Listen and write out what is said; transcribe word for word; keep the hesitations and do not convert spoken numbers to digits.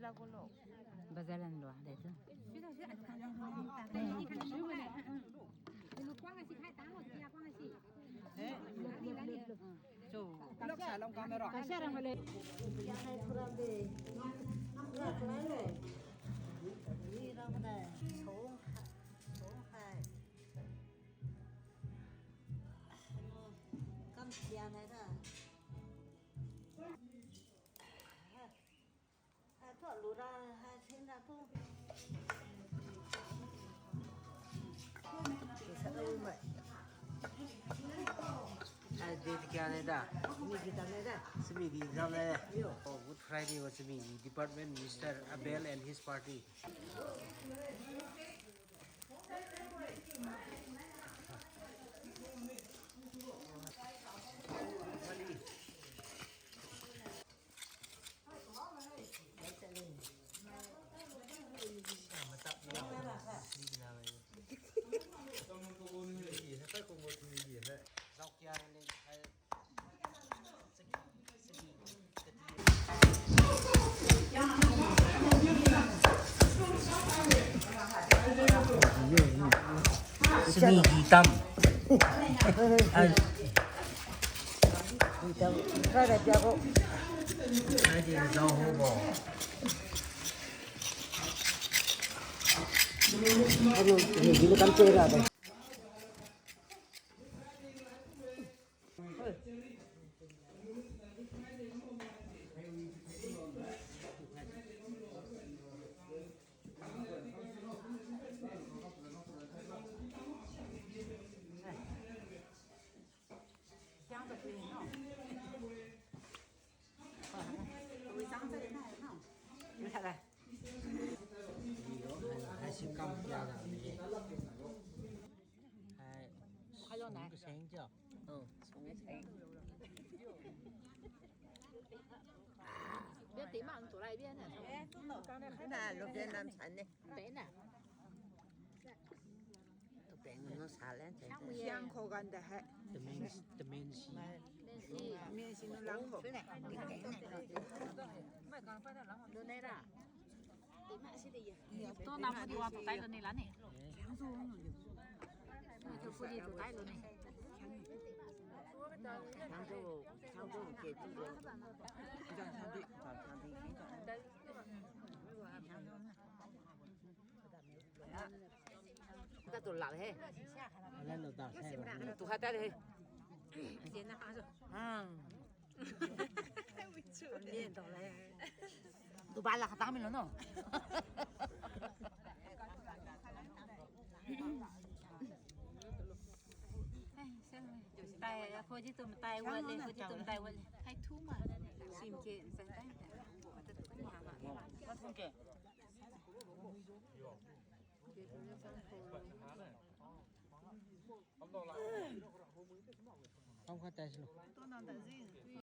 Bazar lan lua de tu. Hai, date kya nai da? Simi di exam nai da. Oh, Good Friday wa simi di Department Minister Abel and his party. Sini hitam. Ai. Hitam. Kada piako. Ai, di jauh ho bo. Aduh, ini dulu kan pera tu. Hai, hai si kam pia ga ni. Hai, sung kaseng jiu. Oh, sung kaseng. Bia ti mang tu lai bia na. Na, lo bia nam san ne. Bia na. Tu peng no sa len. Siang kho gan da hai. Temen, temen si. Temen si no lang kho. Lu nai ra. To na pu di wa tu tai lu ni la ni. Tu pu di tu tai lu ni. Chang tu, chang tu ke tu. Ta tu la he. Ala lo ta he. Tu ha ta he. Ah. Tu ba la kata mi lo no. Tai, phoji tu matai wale, phoji tu matai wale. Hai thu ma. Sim ke, sai tai. Kam kha tai silo.